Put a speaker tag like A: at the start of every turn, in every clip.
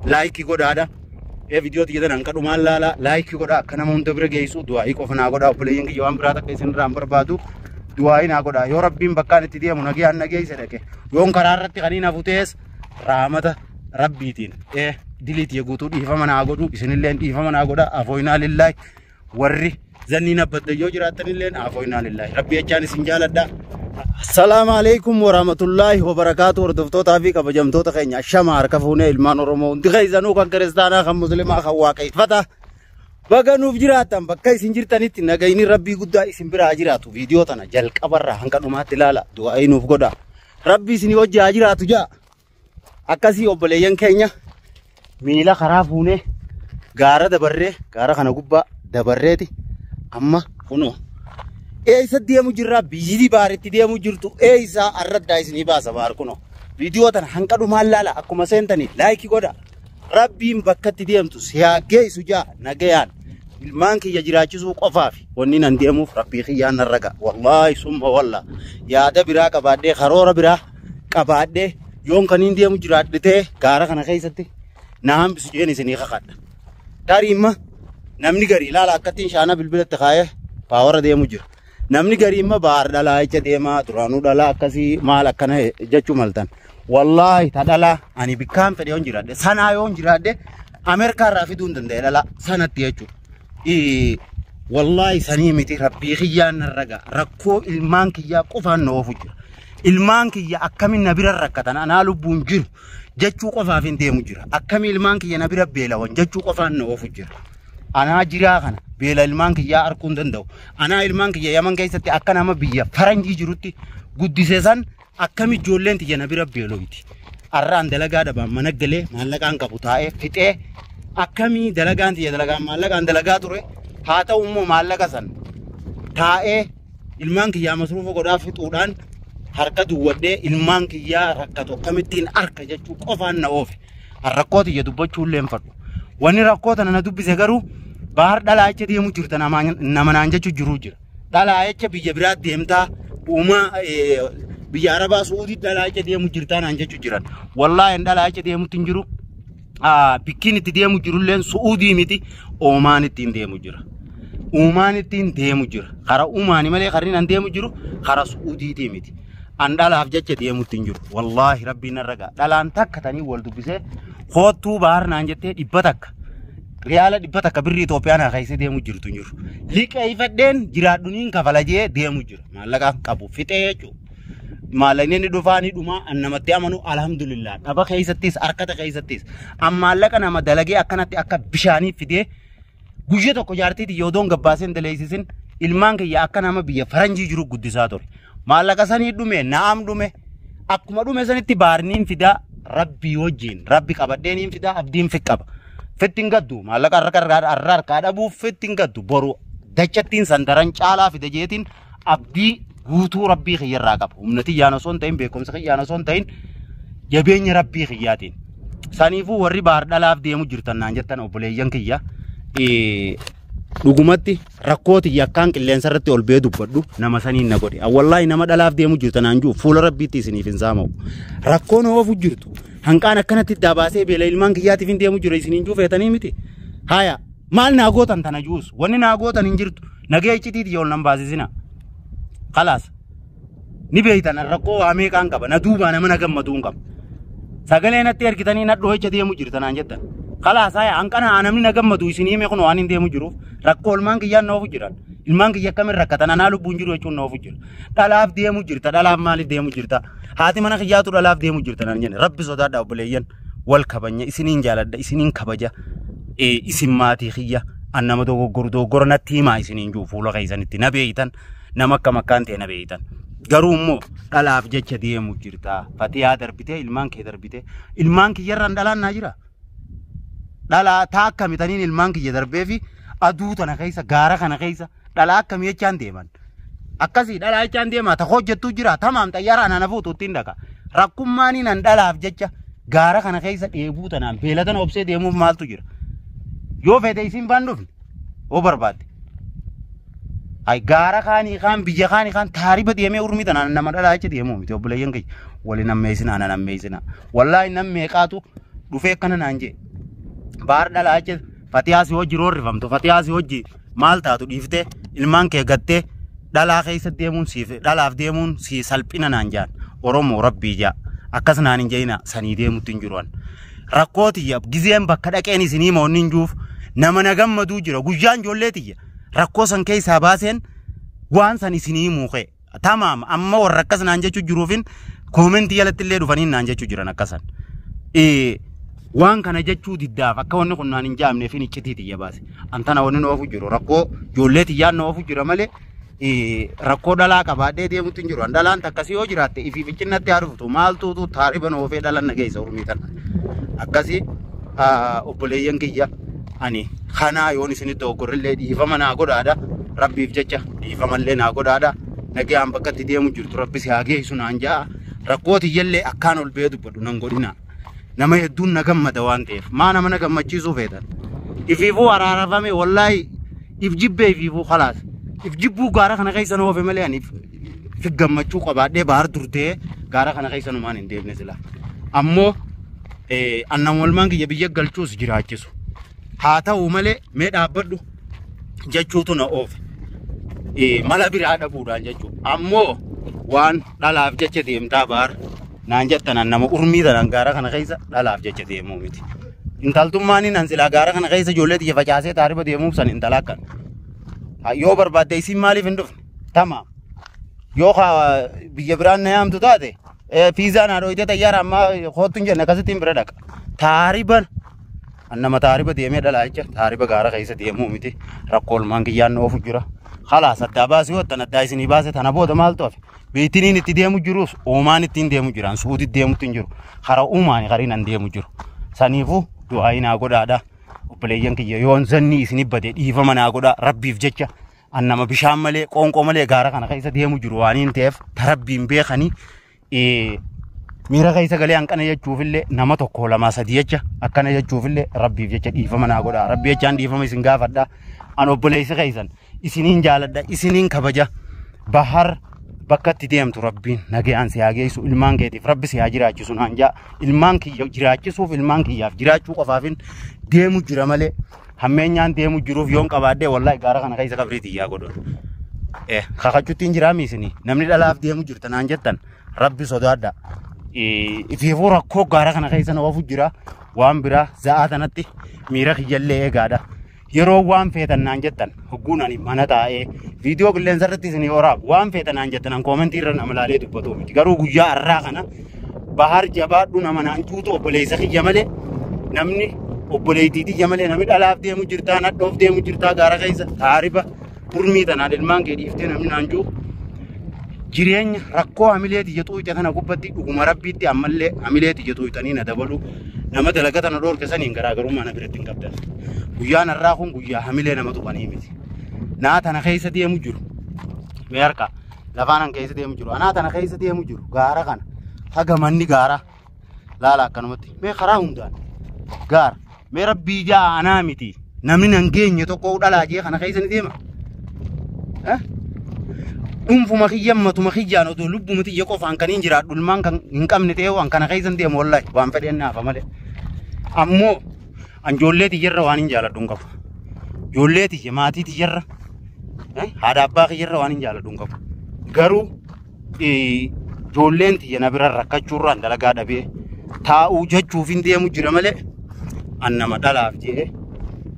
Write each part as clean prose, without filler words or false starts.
A: Like godhaadha. Viidiyoo tiyya tana hanqa laala, like godhaa, akka nama hunda bira geessu du'aa'ii qofa naa godhaa. Obboleeyyan kiyya, waan biraa takka isin irraa hin barbaadu, du'aa'ii naa godhaa. Yoo Rabbiin bakkaan itti deemu nagayaan nageesse dhaqe, yoon karaa irratti kaniin hafu ta'es raamata Rabbiitiin dilii tiyya guutuu dhiifama naa godhu, isinillee dhiifama naa godhaa. Afooyinaa lillaahi, warri zanniin abbadda yoo jiraattanillee afooyinaa lillaahi, Rabbi jechaan isin jaaladha. Assalaamu alaikum warahmatullaahi wabarakaatu. Hordoftootaa fi kabajamtoota keenya, shama harka fuunee. Ilmaan Oromoo hundi keessanuu, kan kiristaanaa, kan muslimaa, kan waaqeffata, baga nuuf jiraattan. Bakka isin jirtanitti nagayni Rabbii guddaa isin biraa jiraatu. Viidiyoo tana jalqabarraa hanga dhumaatti ilaala, du'aa'ii nuuf godha, Rabbi isin wajji haa jiraatu jaa. Akkasii obboleeyyan keenya, miila karaa fuunee gaara dabarree, gaara kana gubbaa dabarreeti amma kunoo eessa deemu jirra? Biyyi baaritti deemu jirtu eessa arraddaa isinii baasa baar. Kunoo viidiyoo tana hanqa dhumaan laala, akkuma seentanii like godha. Rabbiin bakka itti deemtu si haa geessu jaa nagayaan. Ilmaan kiyya jiraachisuu qofaaf wanni nan deemuuf, Rabbii kiyyaan narra ga'a. Wallaahi summa walla, yaada biraa qabaadhee, karoora biraa qabaadhee yoon kaniin deemu jiraadhitee gaara kana keessatti na hambisu jeen isinii kakadha. Tarii imma namni garii ilaala akkattiin shaana bilbilatti kaayee power deemu jira. Namni garii imma baar dhalaa jecha deemaa, duraanuu dhalaa akkasii maal akkana jechuu maltan. Wallaahi ta dhalaa ani bikkaan fedhe yoon jiraadhe, sanaa yoon jiraadhe, Ameerikaa irraa fiduu hin danda'e dhalaa sanatti jechuudha. Wallaahi sanii miti, Rabbii kiyyaan narra ga'a. Rakkoo ilmaan kiyyaa qofaan na oofu jira. Ilmaan kiyya akkamiin na bira rakkatan, anaa lubbuun jiru jechuu qofaaf hin deemu jira. Akkamii ilmaan kiyya na bira beelawan jechuu qofaan na oofu jira. Anaa jiraa kana beela ilmaan kiyyaa arguu hin danda'u. Anaa ilmaan kiyya Yaman keessatti akka nama biyya faranjii jirutti guddise san, akkami ijoolleen tiyya na bira beeloyti? Arraan dalagaa dhabaan mana galee maallaqaan qabu taa'ee fixee, akkamii dalagaan tiyya dalagaan maallaqaan dalagaa ture, haa ta'u immoo maallaqa san taa'ee ilmaan kiyyaa masruufa godhaa fixuudhaan harka duwwadhee ilmaan kiyyaa rakkatu akkamittiin arka jechuu qofaan na oofe. Rakkoo tiyya dubbachuu illee hin fadhu. Wanni rakkoo tana na dubbise garuu baar dhalaa jecha deemu jirta nama naan jechuu jiruu jira. Dhalaa jecha biyya biraa deemtaa, uumaa biyya Arabaa Suudii dhalaa jecha deemu jirtaa naan jechuu jiran. Wallaahi dhalaa jecha deemutti hin jiru. Bikkiin itti deemu jirulleen Suudii miti, Oomaan ittiin deemu jira. Uumaan ittiin deemu jira. Kara uumaani malee karri an deemu jiru kara Suudiitii miti. An dhalaaf jecha deemutti hin jiru. Wallaahi Rabbiin narra ga'a. Dhalaan takka tanii wal dubbisee koottuu baar naan jettee 100 riyaala 100 birrii Itoophiyaa naa keessee deemu jirtu hin jiru. Liqeeffadheen jiraadhuniin kafala jee deemu jira. Maallaqa qabu fixee jechuudha. Maallaqni inni dhufaa ni dhumaa, an namatti amanu alhamdulillah. Dhaba keessattis harkata keessattis. An maallaqa nama dalagee akkanatti akka bishaanii fidee guyya tokko jaartii tiyya odoon gabbaaseen daleessisin ilmaan kiyya akka nama biyya faranjii jiru guddisaa ture. Maallaqa sanii dhume, naam dhume, akkuma dhume sanitti baarniin fidaa, Rabbii wajjin Rabbi qabadheeniin fidaa, abdiin fiqqaba. Fitti hin gaddu, maallaqa har'a harkaa dhabuuf fitti hin gaddu, boru dachattiin san daran caalaa fida jeetiin abdii guutuu Rabbii kiyyarraa qaba. Humna tiyyaan osoo hin ta'in, beekumsa kiyyaan osoo hin ta'in, jabeenya Rabbii kiyyaatiin. Saniifuu warri baar dhalaaf deemu jirtan naan jettan, obboleeyyan kiyya, dhugumatti rakkoo tiyya akkaan qilleensa irratti ol bee dubbadhu nama saniin na godhe. Wallaahi nama dhalaaf deemu jirtan naan jiru fuula Rabbiitti isiniif hin saama'u. Rakkoon oofu jirtu hanqaan akkanatti dabaasee beela ilmaan kiyyaatiif hin deemu jira isiniin juu feetanii miti. Haya, maal naa gootan tana juus? Wanni naa gootan hin jirtu. Nagee iccitii ol nan baasisina. Khalaas. Ni beeytan, rakkoo waa meeqaan qaba, na duubaa nama na gammaduu hin qaba. Sagalee natti ergitanii na dhohicha deemu jirta naan jettan. Khalaas, haya, hanqana namni na gammadu isinii hime kun waan hin deemu jiruuf rakkoo ilmaan kiyyaan na oofu jiran. Ilmaan kiyya akkamiin rakkatan, anaa lubbuun jiru jechuun na oofu jira. Dhalaaf deemu jirta, dhalaaf maaliif deemu jirta? Haati mana kiyyaatu dhalaaf deemu jirta naan jenne. Rabbi sodaadha obboleeyyan, wal kabanya, isiniin jaaladha, isiniin kabaja, isin maatii kiyya, an nama dogoggoru dogoggora natti himaa isiniin jiru fuula keessanitti na beeytan, nama akkam akkaan ta'e na beeytan. Garuu immoo dhalaaf jecha deemu jirta. Fatiyaa darbitee ilmaan kee darbitee, ilmaan kiyyarraan dhalaan naa jira. Dhalaa taa akkamitaniin ilmaan kiyya darbee fi aduu tana keessa, gaara kana keessa dhalaa akkamii jechaan deeman? Akkasii dhalaa jechaan deema, ta hojjettuu jira, tamaam xayyaara anana fuutu ittiin dhaqa. Rakkummaaniin an dhalaaf jecha gaara kana keessa dheebuu tanaan beela tana obsee deemuuf maaltu jira? Yoo fedhe isin faan dhufne yoo barbaadde. Ay, gaara kaanii kaan biyya kaanii kaan taariba deemee urmii tanaan nama dhalaa jecha deemuu miti. Obboleeyyan kiyya, waliin ammeessina, anan ammeessina. Wallaahi nam meeqaatu dhufee akkana naan jee. Baar dhalaa jecha fatiyaa si hojii roorrifamtu fatiyaa si hojii maal taatu dhiiftee ilmaan kee gattee dhalaa keessa deemuun siif dhalaaf deemuun si salphina naan jaan. Oromoo rabbii jaa akkas naan hin jeina sanii deemutti hin jiru. Rakkoo tiyya gizeen bakka dhaqeen isinii moonni hin juuf nama na gammaduu jira guyyaan ijoollee tiyya rakkoo san keessaa baaseen waan san isinii muuqe. Tamaam amma warra akkas naan jechuu jiruufin koomentii jalatti illee dhufanii naan jechuu jiran akkasan. Waan kana jechuu diddaaf akka wanni kun naan hin jaamneef iccitii tiyya baase. Antana wanni na oofu jiru rakkoo ijoollee tiyyaan na oofu jira malee rakkoo dhalaa qabaadhee deemutti hin jiru. Dhalaan takkasii yoo jiraatte ifiif iccinnatti haa dhuftu maaltuutu taariba na oofee dhalan na geessa urmii tana. Akkasii obboleeyyan kiyya ani kanaa yoon isinitti oggorrillee dhiifama naa godhaadha. Rabbiif jecha dhiifamallee naa godhaadha. Nagaan bakka itti deemu jirtu rabbi si haa geessu naan ja'a. Rakkoo tiyyallee akkaan ol ba'ee dubbadhu nan godhina. Nama hedduun na gammada waan ta'eef maa nama na gammachiisuu feetan. Ifiifuu araarafame wallaahi if jibbee ifiifuu khalaas. If jibbuu gaara kana keessa na oofe malee ani if gammachuu qabaadhee baar durtee gaara kana keessa numaan hin deemne sila. Ammoo annan walmaan kiyya biyya galchuus jiraachisu. Haa ta'u malee mee dhaabbadhu jechuutu na oofe. Mala biraa dhabuudhaan jechuudha. Ammoo waan dhalaaf jecha deemtaa baar naan jettan nama urmii tanaan gaara kana keessa dhalaaf jecha deemuu miti. Intaltummaan nan silaa gaara kana keessa ijoollee xiyya facaasee taariba deemuuf san intala akkan. Yoo barbaadde isin maaliif hin dhufne? Tamaam. Yoo biyya biraan na yaamtu taate fiizaa naa dhooyitee xayyaara ammaa kootu hin jenne akkasitti hin bira dhaqa. Taariban nama taariba deemee dhalaa jecha taariba gaara keessa deemuu miti. Rakkoo olmaan kiyyaan na oofu jira. Khalaas addaa baasii hoottan addaa isinii baase tana booda maaltu hafe? Beektiniin itti deemu jirus uumaan ittiin deemu jiran suuti deemutti hin jiru. Kara uumaan kariin an deemu jiru. Saniifuu du'aa naa godhaadha. Obboleeyyan kiyya yoon zanni isinii bade dhiifama naa godhaa rabbiif jecha an nama bishaan malee qoonqoo malee gaara kana keessa deemu jiru waan hin ta'eef tarabbiin beekanii miira keessa galee hanqana jechuufillee nama tokko lama sadii jecha akkana jechuufillee rabbiif jecha dhiifama naa godhaa. Rabbi jechaan dhiifama isin gaafadha. An obboleessi keessan isiniin jaaladha isiniin kabaja. Bahar bakka itti deemtu rabbiin nagayaan si haa geessu ilmaan keetiif rabbi si haa jiraachisu naan jaa. Ilmaan kiyya jiraachisuuf ilmaan kiyyaaf jiraachuu qofaafin deemu jira malee hammeenyaan deemu jiruuf yoon qabaadhee wallaahi gaara kana keessa qabrii tiyyaa godhan. Kakachuutti hin jiraami isinii namni dhalaaf deemu jirta naan jettan rabbi sodaadha. Ifiifuu rakkoo gaara kana keessa na oofu jira waan biraa za'aa tanatti miira kiyyallee eegaadha. Yeroo waan feetan naan jettan hogguun ani mana taa'ee viidiyoo qilleensa irratti isinii waraabu waan feetan naan jettan an koomentii irra nama laalee dubbatu miti. Garuu guyyaa har'aa kana bahar jabaadhu nama naan cuutu obboleessa kiyya malee namni obboleettii tiyya malee namni dhalaaf deemu jirtaa nadhoof deemu jirtaa gaara keessa taariba urmii tanaan ilmaan kee dhiiftee namni naan cuutu. Jireenya rakkoo hamilee tiyya xuuxxe tana gubbatti dhuguma rabbiitti ammallee hamilee tiyya xuuxxanii na dabalu nama dalaga tana dhoorke saniin garaagarummaa na biratti hin qabdan. Guyyaan har'aa kun guyyaa hamilee nama tuqanii miti. Naa tana keessa deemu jiru. Mee harka lafaan an keessa deemu jiru. Anaa tana keessa deemu jiru gaara kana. Haga manni gaara. Laala akkanumatti. Mee karaa hundaan gaara. Mee rabbii jaa anaa miti. Namni nan geenye tokko dhalaa jee kana keessa ni deema. Dhuunfuma kiyya matuma kiyyaan otoo lubbuma tiyya qofaan kan hin jiraadhu ilmaan kan hin qabne ta'ee waan kana keessa hin deemu wallaahi waan fedheen naafa malee. Ammoo an ijoollee tiyyarra waan hin jaaladhu hin qabu. Ijoollee tiyya maatii tiyyarra haadha abbaa kiyyarra waan hin jaaladhu hin qabu. Garuu ijoolleen tiyya na bira rakkachuurraan dalagaa dhabee taa'uu jechuuf hin deemu jira malee an nama dhalaaf jee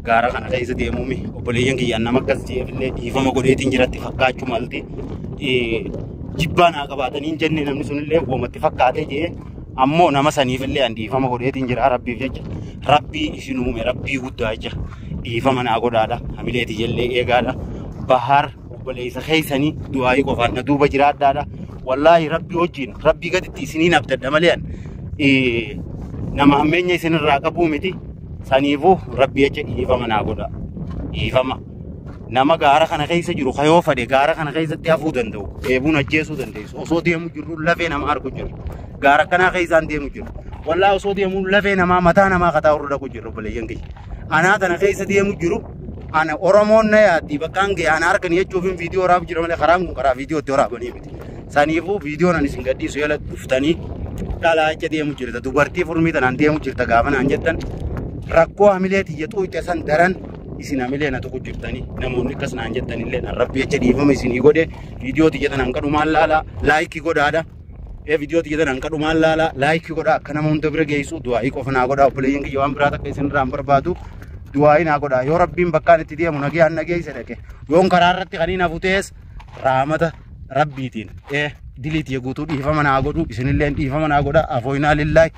A: gaara kana keessa deemuumi obboleeyyan kiyya nama akkas jeefillee dhiifama godheetiin jiratti fakkaachuu malti. Jibbaa naa qabaatanii hin jenne namni sunillee woomatti fakkaatee jee ammoo nama saniifillee an dhiifama godheetiin jira rabbiif jecha rabbii isin uume rabbii guddaa jecha dhiifama naa godhaadha hamileeti jallee eegaadha bahar obboleessa keessanii du'aayii qofaan na duuba jiraadhaadha wallaahi rabbii wajjin rabbii gaditti isiniin abdadha malee an nama hammeenya isinirraa qabuu miti saniifuu rabbii jecha dhiifama naa godha dhiifama. Nama gaara kana keessa jiru kayoo fadhe gaara kana keessatti hafuu danda'u dheebuun ajjeesuu dandeessu osoo deemu jirru lafee nama argu jiru gaara kanaa keessaan deemu jiru wallaa osoo deemu lafee namaa mataa namaa kataa warra dhaqu jiru obboleeyyan kiyya anaa tana keessa deemu jiru ana Oromoon na yaaddi bakkaan ga'e ana harkan jechuuf viidiyoo waraabu jira malee karaan kun karaa viidiyoo itti waraabanii miti saniifuu viidiyoon ani isin gadhiisu yala dhuftanii dhalaa jecha deemu jirta dubartii furmii tanaan deemu jirta gaafa naan jettan Rakkoo hamilee tiyya xuuxxe san daran isin hamilee na tuqu jirtanii namoonni akkas naan jettanillee na rabbi jecha dhiifama isinii godhe. Viidiyoo tiyya tanaan kadhumaan laalaa, like godhaadha. Viidiyoo tiyya tanaan kadhumaan laalaa, like godhaa, akka nama hunda bira geessu du'aa'ii qofa naa godhaa. Obboleeyyan kiyya, waan biraa takka isin irraa hin barbaadu, du'aa'ii naa godhaa. Yoo rabbiin bakkaan itti deemu nagayaan nageessa dhaqe, yoon karaa irratti kaniin hafu ta'es raamata rabbiitiin dilii tiyya guutuu dhiifama naa godhu, isinillee dhiifama naa godhaa. Afooyinaa lillaahi,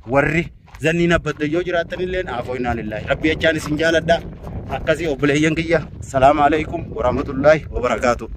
A: warri zanni nabbadda yoo jiraattanillee afooyinaa lillaahi, rabbi jechaan isin jaaladha. Akkasii obboleeyyan kiyya, salaamu alaikum warahmatullaahi wabarakaatu.